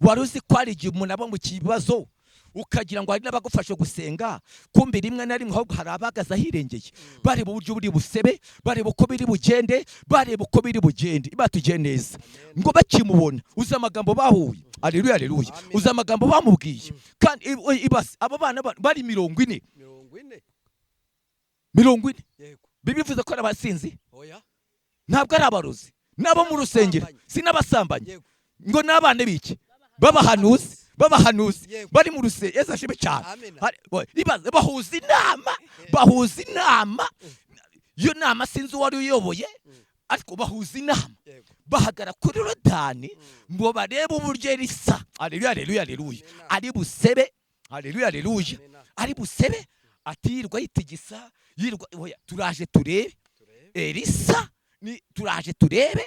Wari uzi ko hari igihe umuntu aba mu kibazo ukagira ngo hari n'abagufashe gusenga, kumbi rimwe na rimwe ahubwo hari abahagaze ahirengeye, bareba uburyo buri busebe, bareba uko biri bugende, bareba uko biri bugende. Imana tugende neza. Ngo bakimubona, uzi amagambo bahuye? Aleluya, aleluya. Uzi amagambo bamubwiye? Kandi ibase abo bana bari 40. 40. 40. Yego. Bibivuze ko ari abasinzi? Oya. Ntabwo ari abarozi, n'abo mu rusengero, si n'abasambanyi. Yego. Ngo n'abana b'iki? B'abahanuzi, b'abahanuzi. Yego. Bari mu rusengero. Yesu ashimwe cyane. Amina. Ibaze, bahuza inama, bahuza inama. Iyo nama sinzi uwari uyoboye, ariko bahuza inama. Yego. Bahagara kuri Yorodani ngo barebe uburyo Elisa, aleluya, aleluya, aleluya, ari busebe, aleluya, aleluya, Amina. ari busebe ati yirwa yitigisa yirwa. Oya, turaje turebe. Turebe. Elisa ni turaje turebe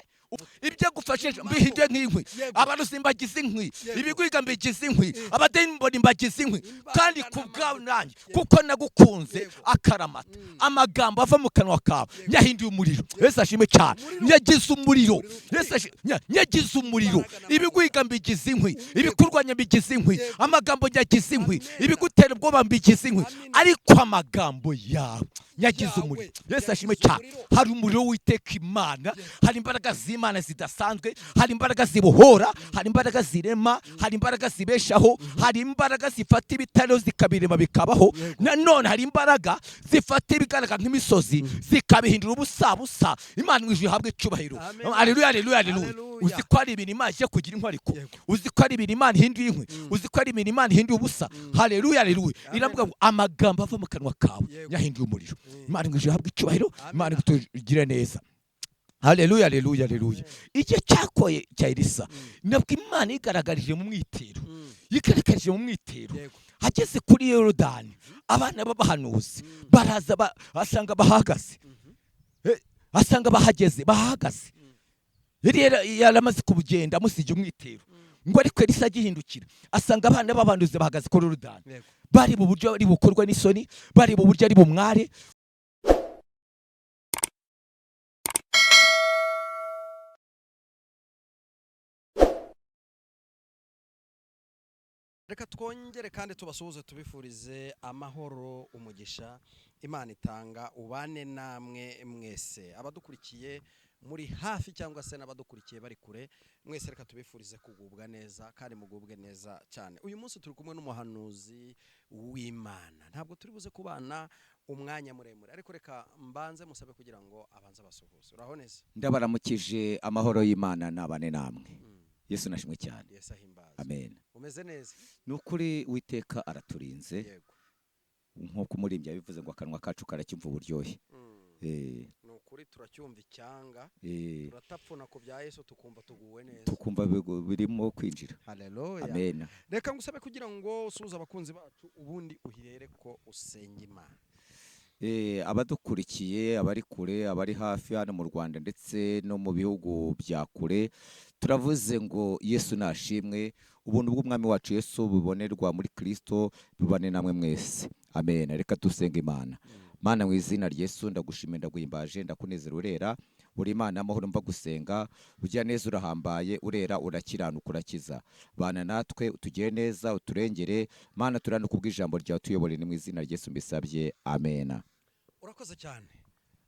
ibyo agufashije mbihinde nk'inkwi. Yego. Abarozi mbagize inkwi. Yego. Ibigwiga mbigize inkwi, abadayimoni mbagize inkwi. Imbaraga kandi ku n'amavuta. bwawe nanjye, Yego. kuko nagukunze Yego. akaramata, amagambo ava mu kanwa kawe Yego. nyahinduye umuriro. Yesu ashimwe cyane. Umuriro. Nyagize umuriro. Umuriro utwika. Yesu ashimwe. Nyagize umuriro. Imbaraga n'amavuta. Ibigwiga mbigize inkwi, ibikurwanya mbigize inkwi, Yego. amagambo nyagize inkwi, Amen. ibigutera ubwoba mbigize inkwi, Amen. ariko amagambo yawe nyagize Yawe. umuriro. Yesu ashimwe Yagize cyane. umuriro. Hari umuriro w'Uwiteka Imana, hari imbaraga z'Imana zidasanzwe, hari imbaraga zibohora, hari imbaraga zirema, hari imbaraga zibeshaho, hari imbaraga zifata ibitaro zikabirema bikabaho. Nanone hari imbaraga zifata ibigaragara nk'imisozi zikabihindura ubusabusa. Imana mu ijuru ihabwe icyubahiro. Amen. Aleluya, aleluya, aleluya. Haleluya. Uzi ko hari ibintu Imana ije kugira inkwi, ariko Yego. uzi ko hari ibintu Imana ihinduye inkwi, uzi ko hari ibintu Imana ihinduye ubusa. Haleluya, aleluya. Iravuga ngo amagambo ava mu kanwa kawe Yego. nyahinduye umuriro. Imana mu ijuru ihabwe icyubahiro. Amen. Imana itugire neza. Haleluya, aleluya, aleluya. Igihe cyakoye cya Elisa, nabwo Imana yigaragarije mu mwitero, yigaragarije mu mwitero. Yego. Ageze kuri Yorodani, abana b'abahanuzi baraza, asanga bahagaze, asanga bahageze, bahagaze. Yari yaramaze kubugenda amusigiye umwitero. Ngo ariko Elisa agihindukira asanga abana b'abahanuzi bahagaze kuri Yorodani. Yego. Bari mu buryo ari bukorwa n'isoni, bari mu buryo ari bumware. Reka twongere kandi tubasuhuze, tubifurize amahoro, umugisha Imana itanga ubane namwe mwese, abadukurikiye muri hafi cyangwa se n'abadukurikiye bari kure mwese, reka tubifurize kugubwa neza kandi mugubwe neza cyane. Uyu munsi turi kumwe n'umuhanuzi w'Imana. Ntabwo turi buze kubana umwanya muremure, ariko reka mbanze musabe kugira ngo abanze abasuhuze. Uraho neza? Ndabaramukije, amahoro y'Imana nabane namwe. Yesu nashimwe cyane. Yesu ahimbaze. Amen. Umeze neza? Ni ukuri Uwiteka araturinze. Yego. Nk'uko umuririmbyi yabivuze ngo akanwa kacu karacyumva uburyohe. Ni ukuri turacyumva icyanga, turatapfuna ku bya Yesu tukumva tuguwe neza, tukumva birimo kwinjira. Haleluya. Amen. Reka ngusabe kugira ngo usuhuze abakunzi bacu, ubundi uhere ko usenga Imana. Abadukurikiye, abari kure, abari hafi, hano mu Rwanda ndetse no mu bihugu bya kure, turavuze ngo Yesu nashimwe. Ubuntu bw'Umwami wacu Yesu bubonerwa muri Kristo bubane namwe mwese. Amen. Reka dusenga Imana. Mana, mu izina rya Yesu, ndagushimiye, ndaguhimbaje, ndakunezera, urera, uri Imana y'amahoro. Mva gusenga, ugira neza, urahambaye, urera, urakiranuka, urakiza. Bana natwe, utugire neza, uturengere. Mana, turanuka ubw'ijambo ryawe, tuyobore. Ni mu izina rya Yesu mbisabye, amen. Urakoze cyane,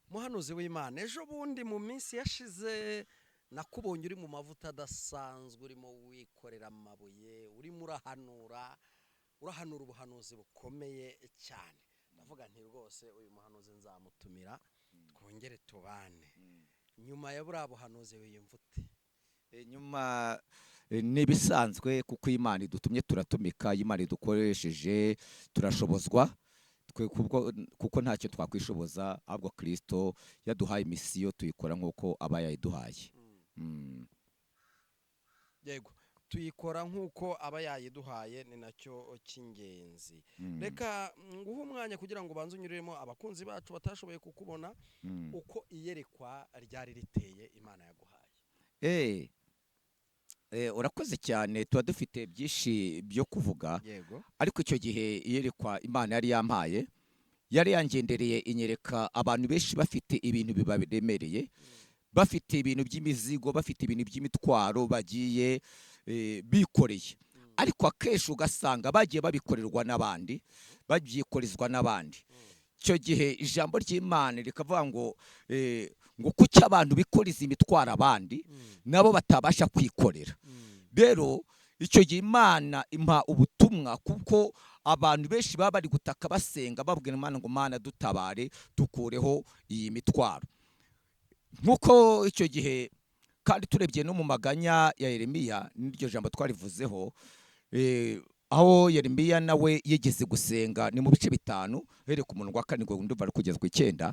muhanuzi w'Imana. Ejo bundi mu minsi yashize nakubonye uri mu mavuta adasanzwe, urimo wikorera amabuye, urimo urahanura, urahanura ubuhanuzi bukomeye cyane. Ndavuga nti rwose uyu muhanuzi nzamutumira twongere tubane. Nyuma ya buriya buhanuzi wiyumva ute? Nyuma n'ibisanzwe, kuko Imana idutumye turatumika, Imana idukoresheje turashobozwa twe, kuko ntacyo twakwishoboza, ahubwo Kristo yaduhaye misiyo tuyikora nk'uko aba yayiduhaye. Yego, tuyikora nk'uko aba yayiduhaye, ni nacyo cy'ingenzi. Reka nguhe umwanya kugira ngo ubanze unyuremo abakunzi bacu batashoboye kukubona, uko iyerekwa ryari riteye Imana yaguhaye. Urakoze cyane. Tuba dufite byinshi byo kuvuga, Yego. ariko icyo gihe iyerekwa Imana yari yampaye, yari yangendereye inyereka abantu benshi bafite ibintu bibaremereye, bafite ibintu by'imizigo, bafite ibintu by'imitwaro bagiye bikoreye, ariko akenshi ugasanga bagiye babikorerwa n'abandi, babyikorezwa n'abandi. Icyo gihe ijambo ry'Imana rikavuga ngo ngo kuki abantu bikoreza imitwaro abandi nabo batabasha kwikorera. Rero icyo gihe Imana impa ubutumwa, kuko abantu benshi baba bari gutaka basenga babwira Imana ngo Mana dutabare, dukureho iyi mitwaro. Nk'uko icyo gihe kandi turebye no mu maganya ya Yeremiya, n'iryo jambo twarivuzeho, aho Yeremiya nawe yigeze gusenga, ni mu bice 5 uhereye ku murongo wa 7 ndumva ari kugeza ku 9,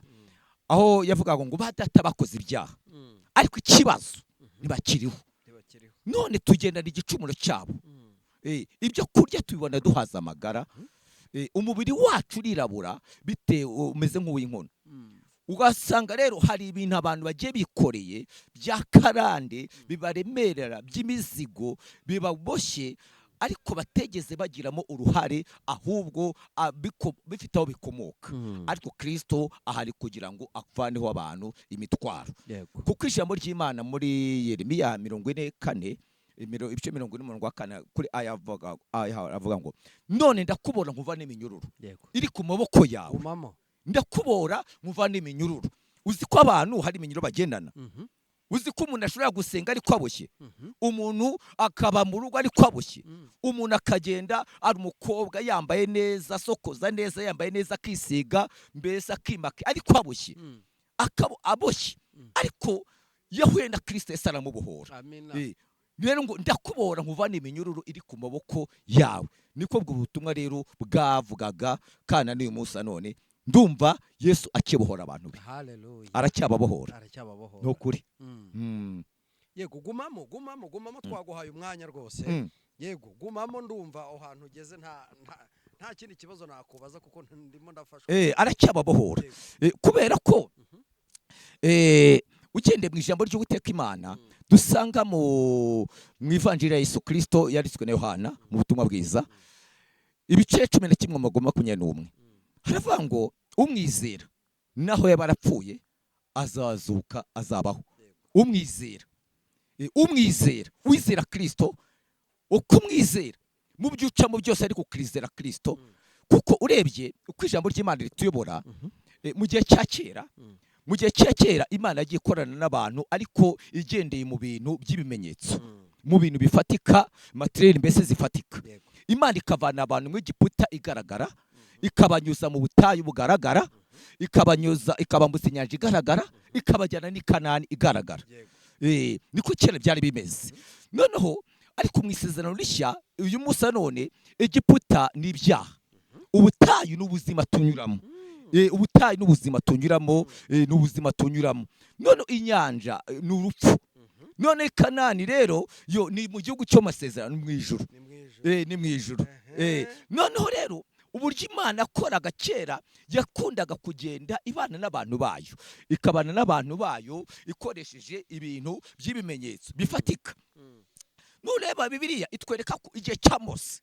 aho yavugaga ngo ba data bakoze ibyaha, ariko ikibazo ntibakiriho, none tugendana igicumuro cyabo. Ibyo kurya tubibona duhaza amagara, umubiri wacu urirabura bitewe umeze nk'uw'inkono. Ugasanga rero hari ibintu abantu bagiye bikoreye bya karande bibaremerera, by'imizigo bibaboshye, ariko bategeze bagiramo uruhare, ahubwo bifite aho bikomoka. Ariko Kristo ahari kugira ngo avaneho abantu imitwaro. Kuko ijambo ry'Imana muri Yeremiya 44, ibice 40 umurongo wa 4 kuri aya avuga ngo none ndakubora nkuva n'iminyururu iri ku maboko yawe. Ndakubora nkuva n'iminyururu. Uzi ko abantu hari iminyururu bagendana? Uzi ko umuntu ashobora gusenga ariko aboshye, umuntu akaba mu rugo ariko aboshye, umuntu akagenda ari umukobwa yambaye neza, asokoza neza, yambaye neza, akisiga, mbese akimaka, ariko aboshye, akaba aboshye, ariko yahuye na Kristo Yesu aramubohora. Rero ngo ndakubora nkuvana iminyururu iri ku maboko yawe. Niko ubwo butumwa rero bwavugaga, kana n'uyu munsi none ndumva Yesu akibohora abantu be. Haleluya. Aracyababohora. Aracyababohora. Ni ukuri. Yego, gumamo gumamo gumamo, twaguhaye umwanya rwose. Yego, gumamo, ndumva aho hantu ugeze nta kindi kibazo nakubaza kuko ndimo ndafashwa. Aracyababohora. Kubera ko ugendeye mu ijambo ry'Uwiteka Imana dusanga mu ivanjiri ya Yesu Kristo yanditswe na Yohana mu butumwa bwiza, ibice 11 umurongo 21, haravuga ngo umwizera naho yaba arapfuye azazuka, azabaho. Umwizera, umwizera, wizera Kristo, uko umwizera mu byo ucamo byose, ariko ukizera Kristo. Kuko urebye uko ijambo ry'Imana rituyobora, mu gihe cya kera, mu gihe cya kera Imana yagiye ikorana n'abantu, ariko igendeye mu bintu by'ibimenyetso, mu bintu bifatika, materiel mbese zifatika. Imana ikavana abantu mu Egiputa igaragara, ikabanyuza mu butayu bugaragara, ikabanyuza, ikabambutsa inyanja igaragara, ikabajyana n'i Kanani igaragara. Niko kera byari bimeze. Noneho ariko mu isezerano rishya uyu munsi none, Egiputa ni ibyaha, ubutayu n'ubuzima tunyuramo. Ubutayu n'ubuzima tunyuramo, n'ubuzima tunyuramo. None inyanja ni urupfu. None Kanani rero yo ni mu gihugu cy'amasezerano, mu ijuru. Ni mu ijuru. Noneho rero uburyo Imana yakoraga kera, yakundaga kugenda ibana n'abantu bayo, ikabana n'abantu bayo ikoresheje ibintu by'ibimenyetso bifatika. Nureba Bibiliya itwereka ko igihe cya Mose,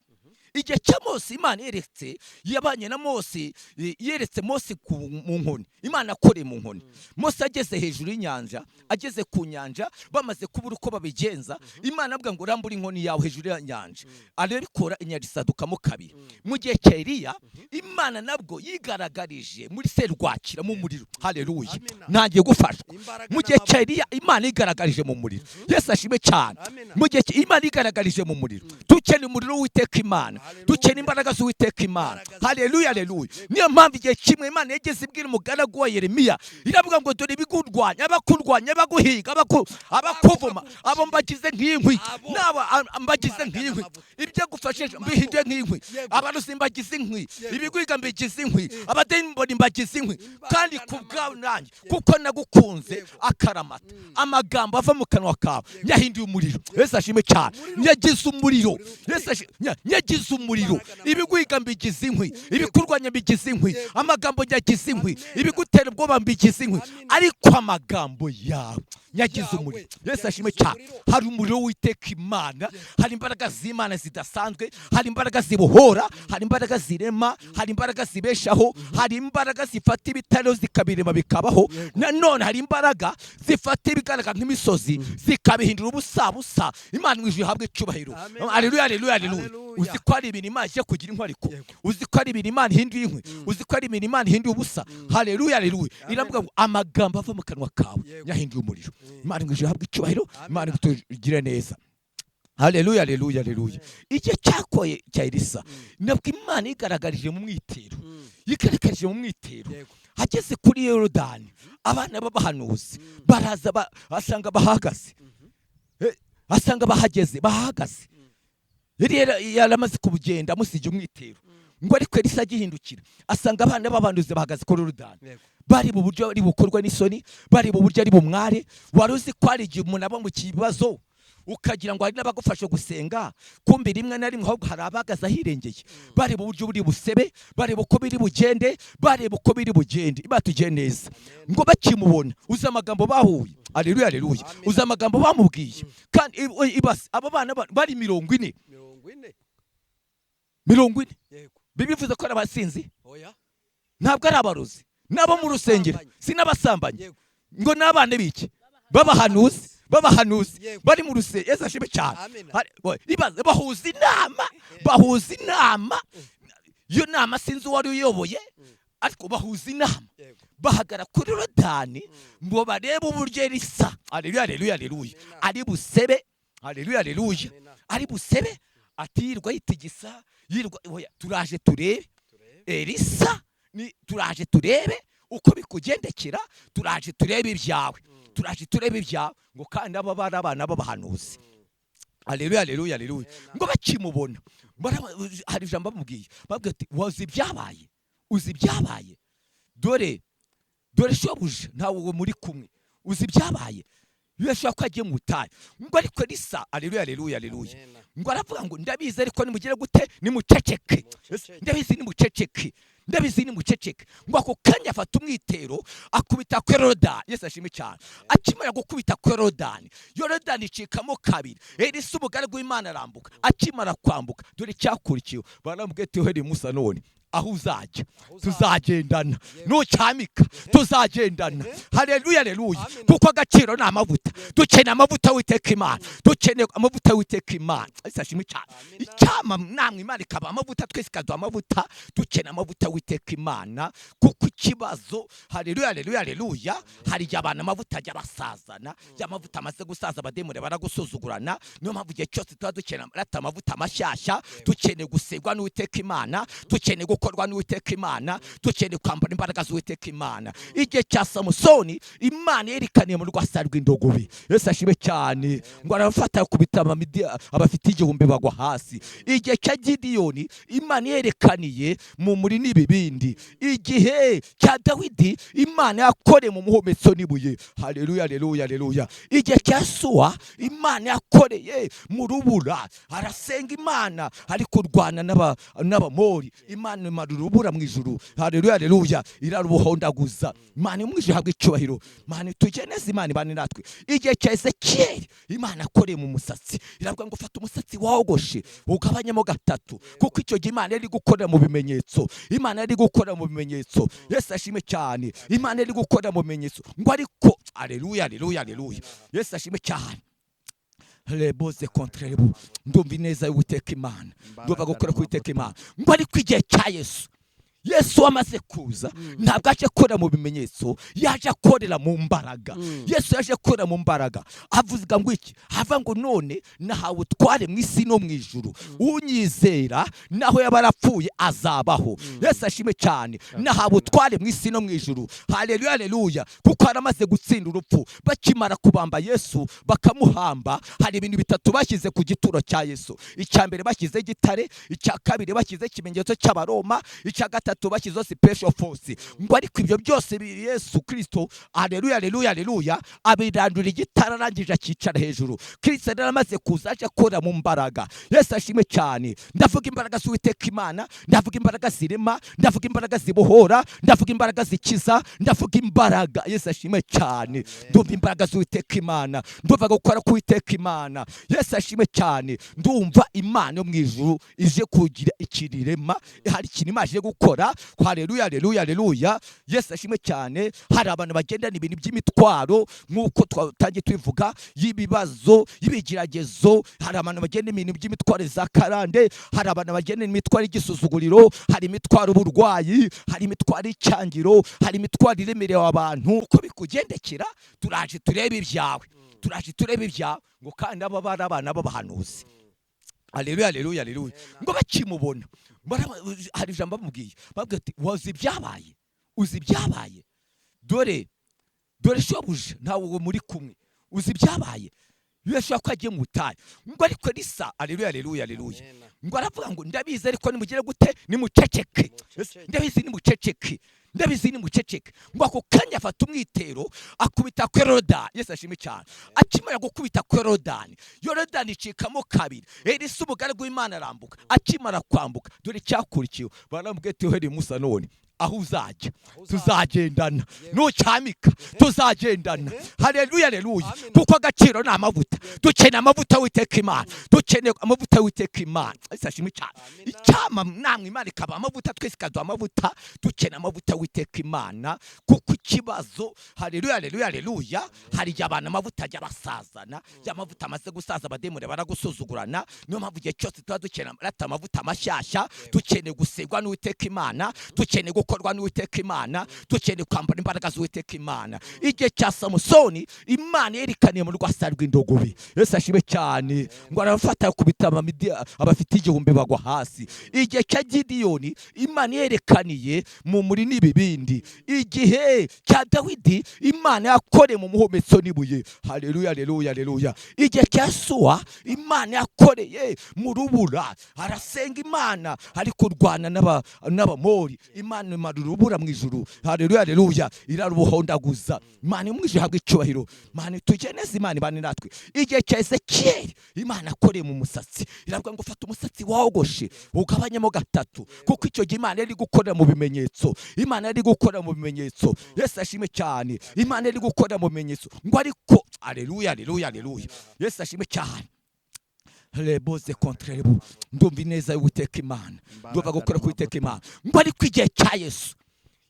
igihe cya Mose Imana yeretse, yabanye na Mose, yeretse Mose mu nkoni. Imana akoreye mu nkoni. Mose ageze hejuru y'inyanja, ageze ku nyanja, bamaze kubura uko babigenza, Imana avuga ngo rambura inkoni yawe hejuru y'inyanja. Arabikora, inyanja isadukamo kabiri. Mu gihe cya Eliya, Imana nabwo yigaragarije muri serwakira mu muriro. Haleluya. Ntangiye gufashwa. Mu gihe cya Eliya Imana yigaragarije mu muriro. Yesu ashimwe cyane. Mu gihe Imana yigaragarije mu muriro. Dukeneye umuriro w'Uwiteka Imana. Dukeneye imbaraga z'Uwiteka Imana. Haleluya, haleluya. Niyo mpamvu igihe kimwe Imana yageze ibwira umugaragu wa Yeremiya, iravuga ngo dore ibigurwanya, abakurwanya, abaguhiga, abakuvuma, abo mbagize nk'inkwi, nabo mbagize nk'inkwi, ibyo gufashije mbihinde nk'inkwi, abarusi mbagize inkwi, ibigwiga mbigize inkwi, abadayimoni mbagize inkwi, kandi ku bwawe nanjye kuko nagukunze akaramata. Amagambo ava mu kanwa kawe nyahinduye umuriro. Yesu ashimwe cyane. Nyagize umuriro. Yesu ashimwe. Nyagize umuriro. Imbaraga n'amavuta. Ibiguhiga mbigize inkwi, Yego. ibikurwanya mbigize inkwi, Yego. amagambo nyagize inkwi, Amina. ibigutera ubwoba mbigize inkwi, Amina. ariko amagambo yawe nyagize Yawe umuriro. Yesu ashimwe yagize cyane. umuriro. Hari umuriro w'Uwiteka Imana, hari imbaraga z'Imana zidasanzwe, hari imbaraga zibohora, hari imbaraga zirema, hari imbaraga zibeshaho, hari imbaraga zifata ibitaro zikabirema bikabaho. Yego. Nanone hari imbaraga zifata ibigaragara nk'imisozi zikabihindura ubusabusa. Imana mu ijuru ihabwe icyubahiro. Amen. Aleluya, aleluya, aleluya. Haleluya. Uzi ko hari ibintu Imana ijya kugira inkwi, ariko Yego. uzi ko hari ibintu Imana ihinduye inkwi, uzi ko hari ibintu Imana ihinduye ubusa. Haleluya, aleluya. Amen. Iravuga ngo amagambo ava mu kanwa kawe Yego. yahinduye umuriro. Imana mu ijuru ihabwe icyubahiro. Amen. Imana itugire neza. Haleluya, aleluya, aleluya. Igihe cyakoye cya Elisa, nabwo Imana yigaragarije mu mwitero, yigaragarije mu mwitero. Yego. Ageze kuri Yorodani, abana b'abahanuzi baraza, asanga bahagaze, asanga bahageze, bahagaze. Yari yaramaze kubugenda amusigiye umwitero ngo, ariko Elisa agihindukira asanga abana b'abahanuzi bahagaze kuri Yorodani. Yego. Bari mu buryo ari bukorwa n'isoni, bari mu buryo ari bumware. Wari uzi ko hari igihe umuntu aba mu kibazo ukagira ngo hari n'abagufasha gusenga, kumbi rimwe na rimwe ahubwo hari abahagaze ahirengeye, bareba uburyo buri busebe, bareba uko biri bugende, bareba uko biri bugende. Imana tugende neza. Ngo bakimubona, uzi amagambo bahuye? Aleluya, aleluya. Amen. Uzi amagambo bamubwiye? Kandi ibase abo bana bari 40. 40. 40. Yego. Bibivuze ko ari abasinzi? Oya. Ntabwo ari abarozi n'abo mu rusengero, si n'abasambanyi. Yego. Ngo n'abana b'iki? B'abahanuzi, b'abahanuzi. Yego. Bari mu rusengero. Yesu ashime cyane. Amina. Ibaze, bahuza inama, bahuza inama. Iyo nama sinzi uwari uyoboye, ariko bahuza inama. Yego. Bahagara kuri Yorodani ngo barebe uburyo Elisa, aleluya, aleluya, aleluya, Amina. ari busebe. Aleluya, aleluya. Amina. Ari busebe atirirwa yitigisa yirwa. Oya, turaje turebe. Turebe. Elisa ni turaje turebe uko bikugendekera, turaje turebe ibyawe, turaje turebe ibyawe. Ngo kandi aba bari abana b'abahanuzi. Aleluya, aleluya, aleluya. Ngo bakimubona, hari ijambo bamubwiye, babwiye ati: "Wazi ibyabaye? Uzi ibyabaye? Dore, dore shobuja ntawe muri kumwe. Uzi ibyabaye?" Birashobora ko agiye mu butayu. Ngo ariko Elisa, aleluya, aleluya, aleluya, Amina. ngo aravuga ngo: "Ndabizi, ariko nimugire gute? Nimuceceke." Muceceke. "Ndabizi, nimuceceke. Ndabizi, nimuceceke." Ngo ako kanya afata umwitero akubita kuri Yorodani. Yesu ashimwe cyane. Akimara gukubita kuri Yorodani, Yorodani icikamo kabiri. Elisa umugaragu w'Imana arambuka. Akimara kwambuka, dore icyakurikiwe. Baramubwiye ati: "Uhereye Musa none aho uzajya Aho uzajya. tuzagendana, Yego. nucyamika tuzagendana." Haleluya, haleluya. Amina. Kuko agaciro ni amavuta. Dukeneye amavuta w'Uwiteka Imana, dukeneye amavuta w'Uwiteka Imana. Yesu ashimwe cyane. Amina. Icyama namwe Imana ikaba amavuta, twese ikaduha amavuta. Dukeneye amavuta w'Uwiteka Imana, kuko ikibazo, haleluya, haleluya, haleluya, hari igihe abantu amavuta ajya basazana. Iyo amavuta amaze gusaza, abademoni baragusuzugurana. Niyo mpamvu igihe cyose tuba dukeneye amavuta mashyashya. Dukeneye gusigwa n'Uwiteka Imana, dukeneye gukorwa n'Uwiteka Imana, dukeneye kwambara imbaraga z'Uwiteka Imana. Igihe cya Samusoni, Imana yerekaniye mu rwasa rw'indogobe. Yesu ashimwe cyane. Ngo arafata akubita abafite 1000 bagwa hasi. Igihe cya Gidiyoni, Imana yerekaniye mu muri n'ibibindi. Igihe cya Dawidi, Imana yakoreye mu muhumetso n'ibuye. Haleluya, haleluya, haleluya. Igihe cya Suwa, Imana yakoreye mu rubura, arasenga Imana ari kurwana n'Abamori, Imana imara urubura mu ijuru. Haleluya, haleluya, irarubuhondaguza. Imana yo mu ijuru ihabwa icyubahiro. Imana tujye neza, Imana ibane natwe. Igihe cya Ezekiyeli, Imana yakoreye mu musatsi, iravuga ngo: "Fata umusatsi wogoshe ugabanyemo gatatu," kuko icyo gihe Imana yari gukorera mu bimenyetso. Imana yari gukorera mu bimenyetso. Yesu ashimwe cyane. Imana yari gukorera mu bimenyetso. Ngo ariko, aleluya, aleluya, aleluya, Yesu ashimwe cyane. Reboze contre rebo. Ndumva ineza y'Uwiteka Imana, ndumva gukora k'Uwiteka Imana. Ngo ariko igihe cya Yesu, Yesu wamaze kuza, ntabwo aje akorera mu bimenyetso, yaje akorera mu mbaraga. Yesu yaje akorera mu mbaraga. Avuga ngo iki? Ava ngo: "None nahawe ubutware mu isi no mu ijuru. Unyizera naho yaba arapfuye azabaho." Yesu ashimwe cyane. Nahawe ubutware mu isi no mu ijuru. Haleluya, haleluya. Kuko yaramaze gutsinda urupfu. Bakimara kubamba Yesu bakamuhamba, hari ibintu bitatu bashyize ku gituro cya Yesu. Icya mbere bashyize igitare, icya kabiri bashyize ikimenyetso cy'Abaroma, icya gatatu gatatu bashyizeho special force. Ngo ariko ibyo byose Yesu Kristo, aleluya, aleluya, aleluya, abirandura igitara, arangije akicara hejuru. Kristo rero amaze kuza, aje akora mu mbaraga. Yesu ashimwe cyane. Ndavuga imbaraga z'Uwiteka Imana, ndavuga imbaraga zirema, ndavuga imbaraga zibohora, ndavuga imbaraga zikiza, ndavuga imbaraga. Yesu ashimwe cyane. Ndumva imbaraga z'Uwiteka Imana, ndumva gukora k'Uwiteka Imana. Yesu ashimwe cyane. Ndumva Imana yo mu ijuru ije kugira ikintu irema, hari ikintu Imana ije gukora. Haleluya, haleluya, haleluya. Yesu ashimwe cyane. Hari abantu bagendana ibintu by'imitwaro, nk'uko twatangiye tubivuga, y'ibibazo, y'ibigeragezo. Hari abantu bagenda ibintu by'imitwaro za karande, hari abantu bagenda imitwaro y'igisuzuguriro, hari imitwaro y'uburwayi, hari imitwaro y'icyangiro, hari imitwaro iremerewe abantu. Uko bikugendekera, turaje turebe ibyawe, turaje turebe ibyawe. Ngo kandi aba bari abana b'abahanuzi. Aleluya, aleluya, aleluya. Ngo bakimubona, hari ijambo bamubwiye, babwiye ati: "Wazi ibyabaye? Uzi ibyabaye? Dore, dore shobuja ntawe muri kumwe. Uzi ibyabaye?" Birashobora ko agiye mu butayu. Ngo ariko risa, aleluya, aleluya, aleluya. Amen. Ngo aravuga ngo: "Ndabizi, ariko nimugire gute? Nimuceceke." Muceceke. "Ndabizi, nimuceceke. Ndabizi, nimuceceke." Ngo ako kanya afata umwitero, akubita ku Yorodani. Yesu ashimwe cyane. Akimara gukubita ku Yorodani, Yorodani icikamo kabiri. Elisa umugaragu w'Imana arambuka. Akimara kwambuka, dore icyakurikiwe: baramubwiye ati: "Uhereye Musa none, aho uzajya tuzagendana, nucyamika tuzagendana." Haleluya, haleluya. Amen. Kuko agaciro ni amavuta. Dukeneye amavuta witeka Imana, dukeneye amavuta witeka Imana. Yesu ashimwe cyane. Amina. Icyama namwe Imana ikaba amavuta, twese ikaduha amavuta. Dukeneye amavuta witeka Imana, kuko ikibazo, haleluya, haleluya, haleluya, hari igihe abantu amavuta ajya basazana. Iyo amavuta amaze gusaza, abademoni baragusuzugurana. Niyo mpamvu igihe cyose tuba dukeneye amavuta mashyashya. Dukeneye gusigwa n'Uwiteka Imana, dukeneye gukorwa n'Uwiteka Imana, dukeneye kwambara imbaraga z'Uwiteka Imana. Igihe cya Samusoni, Imana yerekaniye mu rwasa rw'indogobe. Yesu ashimwe cyane. Ngo arafata, akubita abafite 1000 bagwa hasi. Igihe cya Gidiyoni, Imana yerekaniye mu muri n'ibibindi. Igihe cya Dawidi, Imana yakoreye mu muhumetso n'ibuye. Haleluya, haleluya, haleluya. Igihe cya Suwa, Imana yakoreye mu rubura, arasenga Imana ari kurwana n'Abamori, Imana imara urubura mu ijuru. Haleluya, haleluya, irarubuhondaguza. Imana mu ijuru ihabwa icyubahiro. Imana tujye neza, Imana ibane natwe. Igihe cya Ezekiyeli, Imana akoreye mu musatsi, iravuga ngo: "Fata umusatsi wogoshe ugabanyemo gatatu." Kuko icyo gihe Imana yari gukorera mu bimenyetso, Imana yari gukorera mu bimenyetso. Yesu ashimwe cyane. Imana yari gukorera mu bimenyetso. Ngo ariko, aleluya, aleluya, aleluya. Yesu ashimwe cyane. Reboze kontrebo. Ndumva ineza y'Uwiteka Imana, ndumva gukora k'Uwiteka Imana. Ngo ariko igihe cya Yesu,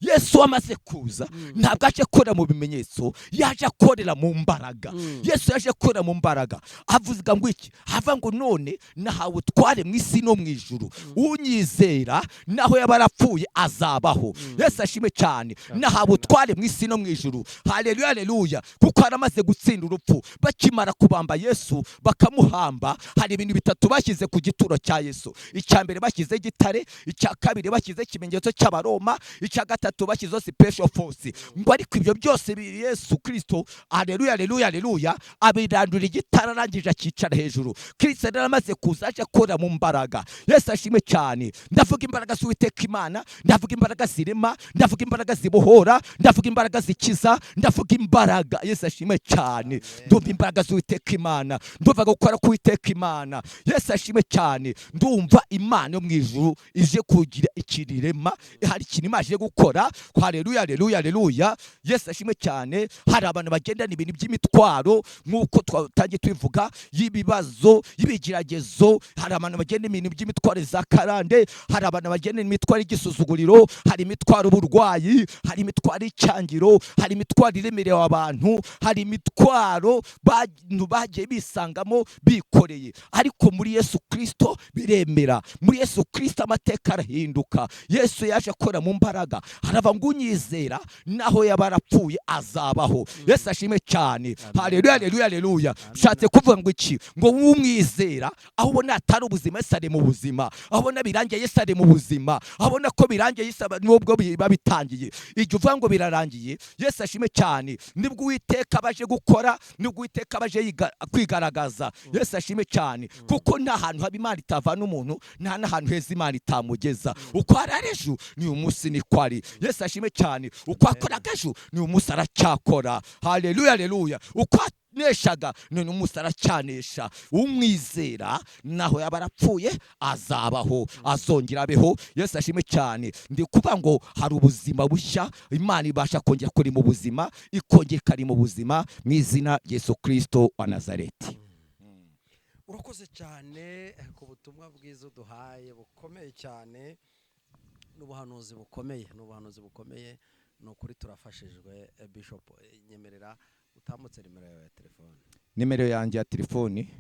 Yesu amaze kuza, ntabwo aje akorera mu bimenyetso, yaje akorera mu mbaraga. Yesu yaje akorera mu mbaraga. Avuga ngo iki? Ava ngo: "None nahawe utware mu isi no mu ijuru. Unyizera, naho yaba arapfuye, azabaho." Yesu ashimwe cyane. Nahawe utware mu isi no mu ijuru. Haleluya, haleluya. Kuko yaramaze gutsinda urupfu. Bakimara kubamba Yesu, bakamuhamba, hari ibintu bitatu bashyize ku gituro cya Yesu. Icya mbere, bashyize igitare. Icya kabiri, bashyize ikimenyetso cy'Abaroma. Icya gatatu, bashyizeho special force. Ngo ariko ibyo byose Yesu Kristo, aleluya, aleluya, aleluya, abirandura igitara, arangije akicara hejuru. Kristo rero amaze kuza, aje akora mu mbaraga. Yesu ashimwe cyane. Ndavuga imbaraga z'Uwiteka Imana, ndavuga imbaraga zirema, ndavuga imbaraga zibohora, ndavuga imbaraga zikiza, ndavuga imbaraga. Yesu ashimwe cyane. Ndumva imbaraga z'Uwiteka Imana, ndumva gukora k'Uwiteka Imana. Yesu ashimwe cyane. Ndumva Imana yo mu ijuru ije kugira ikintu irema, hari ikintu Imana ije gukora. Haleluya, haleluya, haleluya. Yesu ashimwe cyane. Hari abantu bagendana ibintu by'imitwaro, nk'uko twatangiye tubivuga, y'ibibazo, y'ibigeragezo. Hari abantu bagenda ibintu by'imitwaro za karande, hari abantu bagenda imitwaro y'igisuzuguriro, hari imitwaro y'uburwayi, hari imitwaro y'icyangiro, hari imitwaro iremerewe abantu, hari imitwaro bantu bagiye bisangamo bikoreye. Ariko muri Yesu Kristo biremera. Muri Yesu Kristo amateka arahinduka. Yesu yaje akora mu mbaraga. Harava ngo unyizera naho yaba arapfuye azabaho. Yesu ashimwe cyane. Haleluya, haleluya, haleluya. Ushatse kuvuga ngo iki? Ngo umwizera, aho ubona atari ubuzima, Yesu ari mu buzima. Aho ubona birangiye, Yesu ari mu buzima. Aho ubona ko birangiye, Yesu nubwo biba bitangiye, igihe uvuga ngo birarangiye, Yesu ashimwe cyane, nibwo Uwiteka abaje gukora, nibwo Uwiteka abaje kwigaragaza. Yesu ashimwe cyane, kuko nta hantu haba Imana itavana umuntu, nta n'ahantu heza Imana itamugeza. Uko ari ejo, ni uyu munsi niko ari. Yesu ashimwe cyane. Uko akoraga ejo, ni uyu munsi aracyakora. Haleluya, haleluya. Uko aneshaga, none umunsi aracyanesha. Umwizera naho yaba arapfuye azabaho, azongera abeho. Yesu ashimwe cyane. Ndi kuvuga ngo hari ubuzima bushya Imana ibasha kongera kuri mu buzima, ikongera ikari mu buzima mu izina rya Yesu Kristo wa Nazareti. Urakoze cyane ku butumwa bwiza uduhaye bukomeye cyane, n'ubuhanuzi bukomeye, n'ubuhanuzi bukomeye. Ni ukuri turafashijwe. Bishop, nyemerera utambutse nimero yawe ya telefone. Nimero yanjye ya telefoni: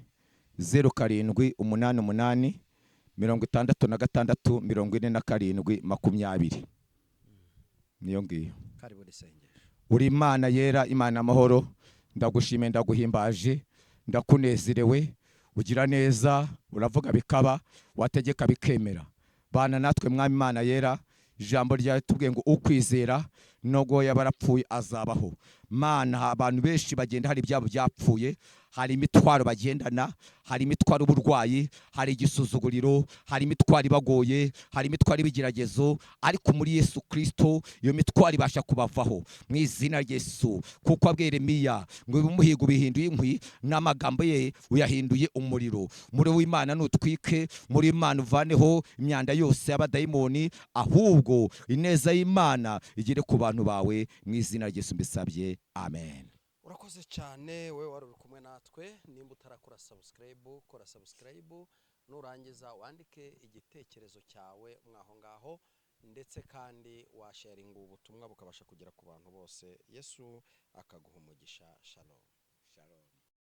0788 66 47 20, niyo ngiyo. Karibu isengesho. Uri Imana yera, Imana amahoro, ndagushimiye, ndaguhimbaje, ndakunezerewe. Ugira neza, uravuga bikaba, wategeka bikemera. Bana natwe, Mwami Imana yera. Ijambo ryawe tubwiye ngo ukwizera nubwo yaba arapfuye azabaho. Mana, abantu benshi bagenda hari ibyabo byapfuye, hari imitwaro bagendana, hari imitwaro y'uburwayi, hari igisuzuguriro, hari imitwaro ibagoye, hari imitwaro y'ibigeragezo, ariko muri Yesu Kristo iyo mitwaro ibasha kubavaho mu izina rya Yesu, kuko abwiye Yeremiya ngo umuhigo ubihinduye inkwi, n'amagambo ye uyahinduye umuriro. Muri w'Imana nutwike, muri Imana uvaneho imyanda yose y'abadayimoni, ahubwo ineza y'Imana igere ku bantu bawe. Mu izina rya Yesu mbisabye, amen. Urakoze cyane wowe wari uri kumwe natwe. Nimba utarakora subscribe, kora subscribe, nurangiza wandike igitekerezo cyawe mwaho ngaho, ndetse kandi washaringa ubu butumwa bukabasha kugera ku bantu bose. Yesu akaguha umugisha. Shalom. Shalom.